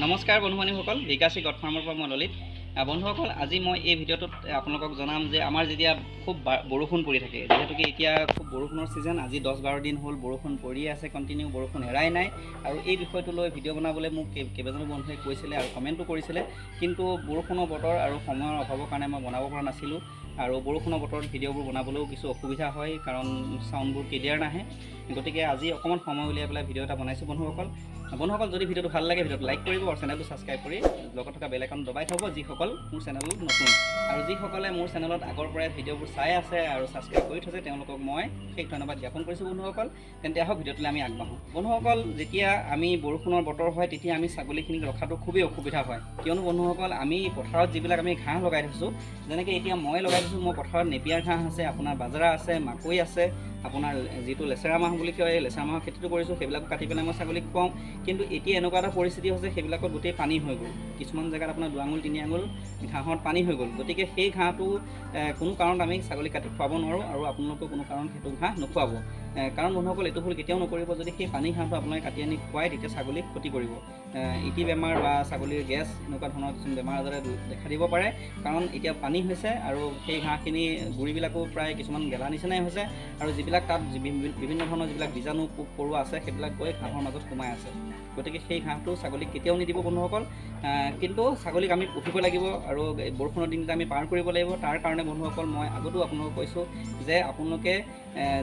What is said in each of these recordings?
নমস্কাৰ বন্ধু বান্ধৱীসকল, বিকাশী গড ফাৰ্মৰ পৰা মই ললিত। বন্ধুসকল, আজি মই এই ভিডিঅ'টোত আপোনালোকক জনাম যে আমাৰ যেতিয়া খুব বৰষুণ পৰি থাকে, যিহেতুকে এতিয়া খুব বৰষুণৰ ছিজন, আজি 10-12 দিন হ'ল বৰষুণ পৰিয়ে আছে, কণ্টিনিউ বৰষুণ এৰাই নাই। আৰু এই বিষয়টো লৈ ভিডিঅ' বনাবলৈ মোক কেইবাজনো বন্ধুৱে কৈছিলে আৰু কমেণ্টো কৰিছিলে, কিন্তু বৰষুণৰ বতৰ আৰু সময়ৰ অভাৱৰ কাৰণে মই বনাব পৰা নাছিলোঁ। আৰু বৰষুণৰ বতৰত ভিডিঅ'বোৰ বনাবলৈও কিছু অসুবিধা হয়, কাৰণ চাউণ্ডবোৰ ক্লিয়াৰ নাহে। গতিকে আজি অকণমান সময় উলিয়াই পেলাই ভিডিঅ' এটা বনাইছোঁ। বন্ধুসকল, যদি ভিডিঅ'টো ভাল লাগে ভিডিঅ'টো লাইক কৰিব আৰু চেনেলটো ছাবস্ক্ৰাইব কৰি লগত থকা বেল আইকন দবাই থ'ব, যিসকল মোৰ চেনেলত নতুন। আৰু যিসকলে মোৰ চেনেলত আগৰ পৰাই ভিডিঅ'বোৰ চাই আছে আৰু ছাবস্ক্ৰাইব কৰি থৈছে, তেওঁলোকক মই বিশেষ ধন্যবাদ জ্ঞাপন কৰিছোঁ। বন্ধুসকল, তেন্তে আহক ভিডিঅ'টোলৈ আমি আগবাঢ়োঁ। বন্ধুসকল, যেতিয়া আমি বৰষুণৰ বতৰ হয় তেতিয়া আমি ছাগলীখিনিক ৰখাটো খুবেই অসুবিধা হয়। কিয়নো বন্ধুসকল, আমি পথাৰত যিবিলাক আমি ঘাঁহ লগাই থৈছোঁ, যেনেকৈ এতিয়া মই লগাই থৈছোঁ, মোৰ পথাৰত নেপিয়াৰ ঘাঁহ আছে, আপোনাৰ বাজৰা আছে, মাকৈ আছে, আপোনাৰ যিটো লেচেৰা মাহ বুলি কয়, এই লেচেৰা মাহৰ খেতিটো কৰিছোঁ, সেইবিলাকো কাটি পেলাই মই ছাগলীক খুৱাওঁ। কিন্তু এতিয়া এনেকুৱা এটা পৰিস্থিতি হৈছে, সেইবিলাকত গোটেই পানী হৈ গ'ল। কিছুমান জেগাত আপোনাৰ 2 আঙুল 3 আঙুল ঘাঁহত পানী হৈ গ'ল। গতিকে সেই ঘাঁহটো কোনো কাৰণত আমি ছাগলীক কাটি খুৱাব নোৱাৰোঁ আৰু আপোনালোকেও কোনো কাৰণত সেইটো ঘাঁহ নোখোৱাব। কাৰণ বন্ধুসকল, এইটো ভুল কেতিয়াও নকৰিব। যদি সেই পানী ঘাঁহটো আপোনালোকে কাটি আনি খুৱায় তেতিয়া ছাগলীক ক্ষতি কৰিব। ইটি বেমাৰ বা ছাগলীৰ গেছ এনেকুৱা ধৰণৰ কিছুমান বেমাৰ আজাৰে দেখা দিব পাৰে। কাৰণ এতিয়া পানী হৈছে আৰু সেই ঘাঁহখিনি গুড়িবিলাকো প্ৰায় কিছুমান গেলা নিচিনাই হৈছে আৰু যিবিলাক তাত বিভিন্ন ধৰণৰ যিবিলাক বীজাণু পোক পৰুৱা আছে সেইবিলাক গৈ ঘাঁহৰ মাজত সোমাই আছে। গতিকে সেই ঘাঁহটো ছাগলীক কেতিয়াও নিদিব বন্ধুসকল। কিন্তু ছাগলীক আমি পুহিব লাগিব আৰু বৰষুণৰ দিনকেইটা আমি পাৰ কৰিব লাগিব। তাৰ কাৰণে বন্ধুসকল, মই আগতেও আপোনালোকক কৈছোঁ যে আপোনালোকে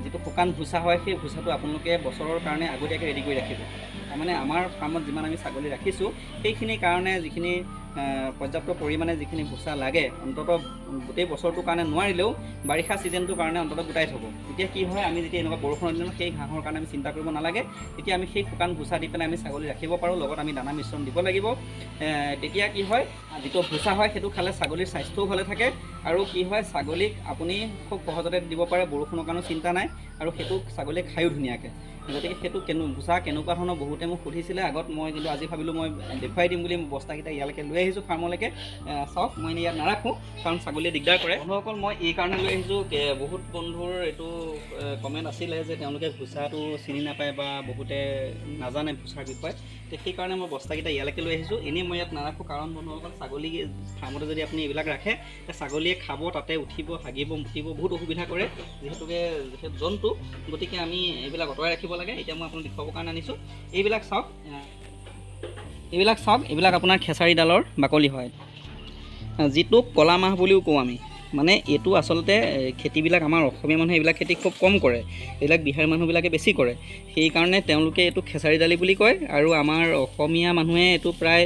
যিটো শুকান ভুচা হয় সেই ভুচাটো আপোনালোকে বছৰৰ কাৰণে আগতীয়াকৈ ৰেডি কৰি ৰাখিব। তাৰমানে আমাৰ ফাৰ্মত যিমান আমি ছাগলী ৰাখিছোঁ সেইখিনিৰ কাৰণে যিখিনি পৰ্যাপ্ত পৰিমাণে যিখিনি ভুচা লাগে, অন্ততঃ গোটেই বছৰটোৰ কাৰণে নোৱাৰিলেও বাৰিষা ছিজনটোৰ কাৰণে অন্ততঃ গোটাই থ'ব। তেতিয়া কি হয়, আমি যেতিয়া এনেকুৱা বৰষুণৰ দিনত সেই ঘাঁহৰ কাৰণে আমি চিন্তা কৰিব নালাগে, তেতিয়া আমি সেই শুকান ভুচা দি পেলাই আমি ছাগলী ৰাখিব পাৰোঁ। লগত আমি দানা মিশ্ৰণ দিব লাগিব। তেতিয়া কি হয়, যিটো ভুচা হয় সেইটো খালে ছাগলীৰ স্বাস্থ্যও ভালে থাকে আৰু কি হয়, ছাগলীক আপুনি খুব সহজতে দিব পাৰে, বৰষুণৰ কাৰণেও চিন্তা নাই আৰু সেইটো ছাগলীয়ে খায়ো ধুনীয়াকৈ। গতিকে সেইটো ভুচা কেনেকুৱা ধৰণৰ বহুতে মোক সুধিছিলে আগত, মই কিন্তু আজি ভাবিলোঁ মই দেখুৱাই দিম বুলি বস্তাকেইটা ইয়ালৈকে লৈ আহিছোঁ ফাৰ্মলৈকে। চাওক, মই এনেই ইয়াত নাৰাখোঁ কাৰণ ছাগলীয়ে দিগদাৰ কৰে। বন্ধুসকল, মই এই কাৰণে লৈ আহিছোঁ, বহুত বন্ধুৰ এইটো কমেণ্ট আছিলে যে তেওঁলোকে ভুচাটো চিনি নাপায় বা বহুতে নাজানে ভুচাৰ বিষয়ে। সেইকাৰণে মই বস্তাকেইটা ইয়ালৈকে লৈ আহিছোঁ। এনেই মই ইয়াত নাৰাখোঁ, কাৰণ বন্ধুসকল, ছাগলী ফাৰ্মতে যদি আপুনি এইবিলাক ৰাখে ছাগলীয়ে খাব, তাতে উঠিব, হাগিব, মুতিব, বহুত অসুবিধা কৰে, যিহেতুকে জন্তু। গতিকে আমি এইবিলাক আঁতৰাই ৰাখিব লাগে। এতিয়া মই আপোনাক দেখুৱাবৰ কাৰণে আনিছোঁ। এইবিলাক চাওক, এইবিলাক চাওক, এইবিলাক আপোনাৰ খেচাৰি ডালৰ বাকলি হয়, যিটো ক'লা মাহ বুলিও কওঁ আমি। মানে এইটো আচলতে খেতিবিলাক আমাৰ অসমীয়া মানুহে এইবিলাক খেতি খুব কম কৰে, এইবিলাক বিহাৰী মানুহবিলাকে বেছি কৰে। সেইকাৰণে তেওঁলোকে এইটো খেচাৰি দালি বুলি কয় আৰু আমাৰ অসমীয়া মানুহে এইটো প্ৰায়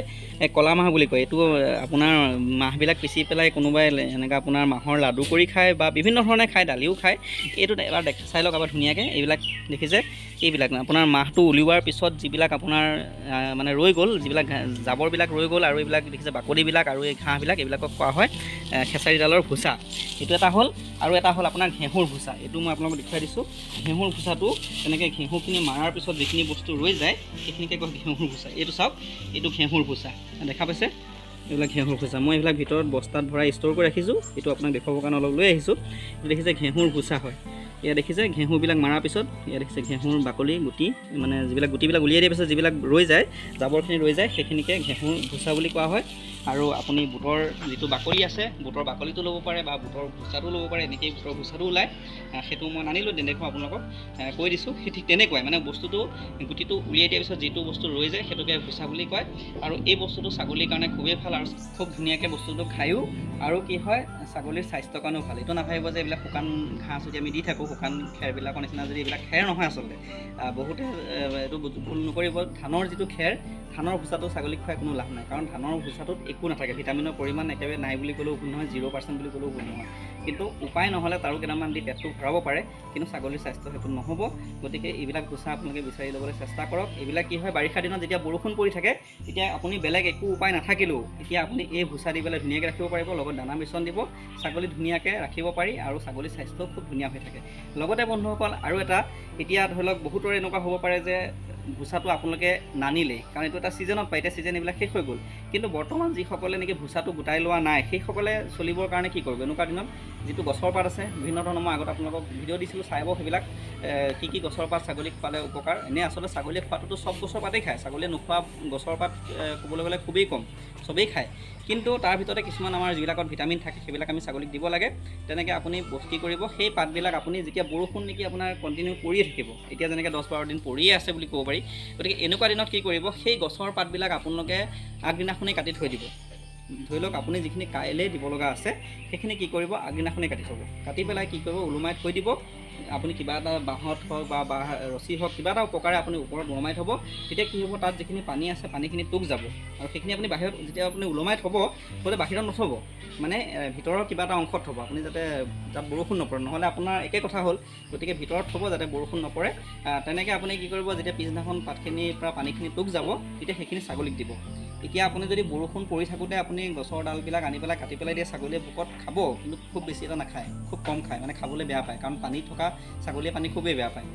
ক'লা মাহ বুলি কয়। এইটো আপোনাৰ মাহবিলাক পিচি পেলাই কোনোবাই এনেকৈ আপোনাৰ মাহৰ লাডু কৰি খায় বা বিভিন্ন ধৰণে খায়, দালিও খায়। এইটো এবাৰ চাই লওক এবাৰ ধুনীয়াকৈ। এইবিলাক দেখিছে, এইবিলাক আপোনাৰ মাহটো উলিওৱাৰ পিছত যিবিলাক আপোনাৰ মানে ৰৈ গ'ল, যিবিলাক জাবৰবিলাক ৰৈ গ'ল আৰু এইবিলাক দেখিছে বাকলিবিলাক আৰু এই ঘাঁহবিলাক, এইবিলাকক কোৱা হয় খেচাৰি ডালৰ ভুচা। এইটো এটা হ'ল। আৰু এটা হ'ল আপোনাৰ ঘেঁহুৰ ভুচা। এইটো মই আপোনালোকক দেখুৱাই দিছোঁ। ঘেঁহুৰ ভুচাটো তেনেকৈ ঘেঁহুখিনি মৰাৰ পিছত যিখিনি বস্তু ৰৈ যায় সেইখিনিকে কয় ঘেঁহুৰ ভুচা। এইটো চাওক, এইটো ঘেঁহুৰ ভুচা, দেখা পাইছে? এইবিলাক ঘেঁহুৰ ভুচা। মই এইবিলাক ভিতৰত বস্তাত ভৰাই ষ্ট'ৰ কৰি ৰাখিছোঁ। এইটো আপোনাক দেখুৱাবৰ কাৰণে অলপ লৈ আহিছোঁ। এইটো দেখিছে ঘেঁহুৰ ভুচা হয়। এয়া দেখিছে ঘেঁহুবিলাক মৰাৰ পিছত, এয়া দেখিছে ঘেঁহুৰ বাকলি গুটি, মানে যিবিলাক গুটিবিলাক উলিয়াই দিয়াৰ পিছত যিবিলাক ৰৈ যায়, জাবৰখিনি ৰৈ যায়, সেইখিনিকে ঘেঁহুৰ ভুচা বুলি কোৱা হয়। আৰু আপুনি বুটৰ যিটো বাকলি আছে, বুটৰ বাকলিটো ল'ব পাৰে বা বুটৰ ভুচাটো ল'ব পাৰে। এনেকেই বুটৰ ভুচাটো ওলায়। সেইটো মই নানিলোঁ, নেদেখুৱাওঁ আপোনালোকক, কৈ দিছোঁ। সেই ঠিক তেনেকুৱাই মানে বস্তুটো গুটিটো উলিয়াই দিয়াৰ পিছত যিটো বস্তু ৰৈ যায় সেইটোকে ভুচা বুলি কয়। আৰু এই বস্তুটো ছাগলীৰ কাৰণে খুবেই ভাল আৰু খুব ধুনীয়াকৈ বস্তুটো খায়ো। আৰু কি হয়, ছাগলীৰ স্বাস্থ্যৰ কাৰণেও ভাল। এইটো নাভাবিব যে এইবিলাক শুকান ঘাঁহ যদি আমি দি থাকোঁ, শুকান খেৰবিলাকৰ নিচিনা যদি এইবিলাক খেৰ নহয় আচলতে। বহুতে এইটো ভুল নকৰিব। ধানৰ যিটো খেৰ, ধানৰ ভুচাটো ছাগলীক খুৱাই কোনো লাভ নাই, কাৰণ ধানৰ ভুচাটোত একো নাথাকে, ভিটামিনৰ পৰিমাণ একেবাৰে নাই বুলি ক'লেও ভুল নহয়, 0% বুলি ক'লেও ভুল নহয়। কিন্তু উপায় নহ'লে তাৰো কেইটামান দি পেটটো ভৰাব পাৰে, কিন্তু ছাগলীৰ স্বাস্থ্য সেইটো নহ'ব। গতিকে এইবিলাক ভুচা আপোনালোকে বিচাৰি ল'বলৈ চেষ্টা কৰক। এইবিলাক কি হয়, বাৰিষা দিনত যেতিয়া বৰষুণ পৰি থাকে তেতিয়া আপুনি বেলেগ একো উপায় নাথাকিলেও তেতিয়া আপুনি এই ভুচা দি পেলাই ধুনীয়াকৈ ৰাখিব পাৰিব, লগত দানা মিশ্ৰণ দিব, ছাগলী ধুনীয়াকৈ ৰাখিব পাৰি আৰু ছাগলীৰ স্বাস্থ্যও খুব ধুনীয়া হৈ থাকে। লগতে বন্ধুসকল, আৰু এটা এতিয়া ধৰি লওক বহুতৰে এনেকুৱা হ'ব পাৰে যে ভুচাটো আপোনালোকে নানিলেই, কাৰণ এইটো এটা ছিজনত পায়, এতিয়া ছিজন এইবিলাক শেষ হৈ গ'ল। কিন্তু বৰ্তমান যিসকলে নেকি ভুচাটো গোটাই লোৱা নাই সেইসকলে চলিবৰ কাৰণে কি কৰিব, এনেকুৱা দিনত যিটো গছৰ পাত আছে বিভিন্ন ধৰণৰ, মই আগত আপোনালোকক ভিডিঅ' দিছিলোঁ, চাই সেইবিলাক কি কি গছৰ পাত ছাগলীক খোৱালে উপকাৰ। এনেই আচলতে ছাগলীয়ে খোৱাটোতো চব গছৰ পাতেই খায়, ছাগলীয়ে নোখোৱা গছৰ পাত ক'বলৈ গ'লে খুবেই কম, চবেই খায়। কিন্তু তাৰ ভিতৰতে কিছুমান আমাৰ যিবিলাকত ভিটামিন থাকে সেইবিলাক আমি ছাগলীক দিব লাগে। তেনেকৈ আপুনি কি কৰিব, সেই পাতবিলাক আপুনি যেতিয়া বৰষুণ নেকি আপোনাৰ কণ্টিনিউ পৰিয়ে থাকিব, এতিয়া যেনেকৈ 10-12 দিন পৰিয়ে আছে বুলি ক'ব পাৰি, গতিকে এনেকুৱা দিনত কি কৰিব, সেই গছৰ পাতবিলাক আপোনালোকে আগদিনাখনেই কাটি থৈ দিব। ধৰি লওক আপুনি যিখিনি কাইলৈ দিব লগা আছে সেইখিনি কি কৰিব, আগদিনাখনেই কাটি থ'ব। কাটি পেলাই কি কৰিব, ওলোমাই থৈ দিব। আপুনি কিবা এটা বাঁহত হওক বা বাঁহ ৰছী হওক কিবা এটা উপকাৰে আপুনি ওপৰত ওলোমাই থ'ব। তেতিয়া কি হ'ব, তাত যিখিনি পানী আছে পানীখিনি টোক যাব, আৰু সেইখিনি আপুনি বাহিৰত যেতিয়া আপুনি ওলোমাই থ'ব থ'লে বাহিৰত নথ'ব, মানে ভিতৰৰ কিবা এটা অংশত থ'ব আপুনি, যাতে তাত বৰষুণ নপৰে, নহ'লে আপোনাৰ একে কথা হ'ল। গতিকে ভিতৰত থ'ব যাতে বৰষুণ নপৰে। তেনেকৈ আপুনি কি কৰিব, যেতিয়া পিছদিনাখন পাতখিনিৰ পৰা পানীখিনি টোক যাব তেতিয়া সেইখিনি ছাগলীক দিব। এতিয়া আপুনি যদি বৰষুণ পৰি থাকোঁতে আপুনি গছৰ ডালবিলাক আনি পেলাই কাটি পেলাই দিয়ে, ছাগলীয়ে ভোকত খাব, কিন্তু খুব বেছি এটা নাখায়, খুব কম খায়, মানে খাবলৈ বেয়া পায়, কাৰণ পানী থকা ছাগলীয়ে পানী খুবেই বেয়া পায়।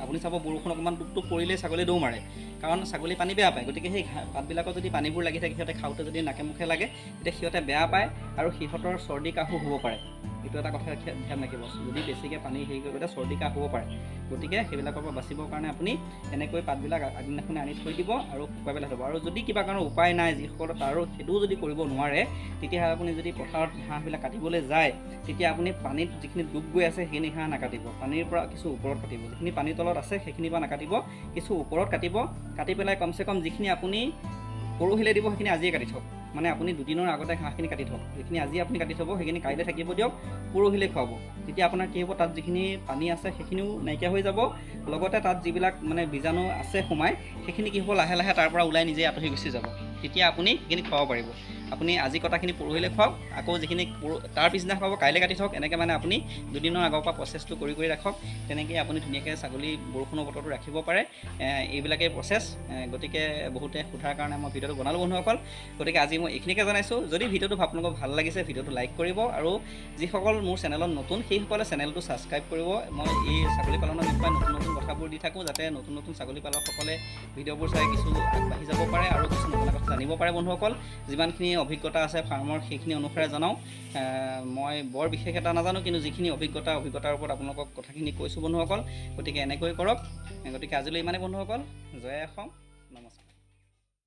আপুনি চাব বৰষুণ অকণমান টোপ টোপ পৰিলেই ছাগলীয়ে দৌৰ মাৰে, কাৰণ ছাগলী পানী বেয়া পায়। গতিকে সেই পাতবিলাকত যদি পানীবোৰ লাগি থাকে, সিহঁতে খাওঁতে যদি নাকে মুখে লাগে তেতিয়া সিহঁতে বেয়া পায় আৰু সিহঁতৰ চৰ্দি কাহো হ'ব পাৰে। এইটো এটা কথা ধ্যান ৰাখিব, যদি বেছিকৈ পানী হেৰি কৰিব তেতিয়া চৰ্দি কাহ হ'ব পাৰে। গতিকে সেইবিলাকৰ পৰা বাচিবৰ কাৰণে আপুনি এনেকৈ পাতবিলাক আগদিনাখনে আনি থৈ দিব আৰু শুকুৱাই পেলাই থ'ব। আৰু যদি কিবা কাৰণত উপায় নাই, যিসকলৰ তাৰো সেইটোও যদি কৰিব নোৱাৰে, তেতিয়াহ'লে আপুনি যদি পথাৰত ঘাঁহবিলাক কাটিবলৈ যায় তেতিয়া আপুনি পানীত যিখিনি ডুব গৈ আছে সেইখিনি ঘাঁহ নাকাটিব, পানীৰ পৰা কিছু ওপৰত কাটিব, যিখিনি পানীৰ তলত আছে সেইখিনিৰ পৰা নাকাটিব, কিছু ওপৰত কাটিব। কাটি পেলাই কমচে কম যিখিনি আপুনি পৰহিলৈ দিব সেইখিনি আজিয়ে কাটি থওক, মানে আপুনি দুদিনৰ আগতে ঘাঁহখিনি কাটি থওক, যিখিনি আজি আপুনি কাটি থ'ব সেইখিনি কাইলৈ থাকিব দিয়ক, পৰহিলৈ খুৱাব। তেতিয়া আপোনাৰ কি হ'ব, তাত যিখিনি পানী আছে সেইখিনিও নাইকিয়া হৈ যাব, লগতে তাত যিবিলাক মানে বীজাণু আছে সোমাই সেইখিনি কি হ'ব, লাহে লাহে তাৰ পৰা ওলাই নিজে আঁতৰি গুচি যাব। তেতিয়া আপুনি সেইখিনি খুৱাব পাৰিব। আপুনি আজি কটাখিনি পৰহিলৈ খুৱাওক, আকৌ যিখিনি তাৰ পিছদিনা খুৱাব কাইলৈ কাটি থওক, এনেকৈ মানে আপুনি দুদিনৰ আগৰ পৰা প্ৰচেছটো কৰি কৰি ৰাখক। তেনেকৈয়ে আপুনি ধুনীয়াকৈ ছাগলী বৰষুণৰ বতৰটো ৰাখিব পাৰে। এইবিলাকেই প্ৰচেছ। গতিকে বহুতে সোধাৰ কাৰণে মই ভিডিঅ'টো বনালোঁ বন্ধুসকল। গতিকে আজি মই এইখিনিকে জনাইছোঁ। যদি ভিডিঅ'টো আপোনালোকক ভাল লাগিছে ভিডিঅ'টো লাইক কৰিব, আৰু যিসকল মোৰ চেনেলত নতুন সেইসকলে চেনেলটো ছাবস্ক্ৰাইব কৰিব। মই এই ছাগলী পালনৰ বিষয়ে নতুন নতুন কথাবোৰ দি থাকোঁ, যাতে নতুন নতুন ছাগলী পালকসকলে ভিডিঅ'বোৰ চাই কিছু আগবাঢ়ি যাব পাৰে আৰু কিছু নতুন কথা জানিব পাৰে। বন্ধুসকল, যিমানখিনি অভিজ্ঞতা আছে ফাৰ্মৰ সেইখিনি অনুসাৰে জনাওঁ। মই বৰ বিশেষ এটা নাজানো, কিন্তু যিখিনি অভিজ্ঞতাৰ ওপৰত আপোনালোকক কথাখিনি কৈছোঁ বন্ধুসকল। গতিকে এনেকৈ কৰক। গতিকে আজিলৈ ইমানেই বন্ধুসকল। জয় অসম, নমস্কাৰ।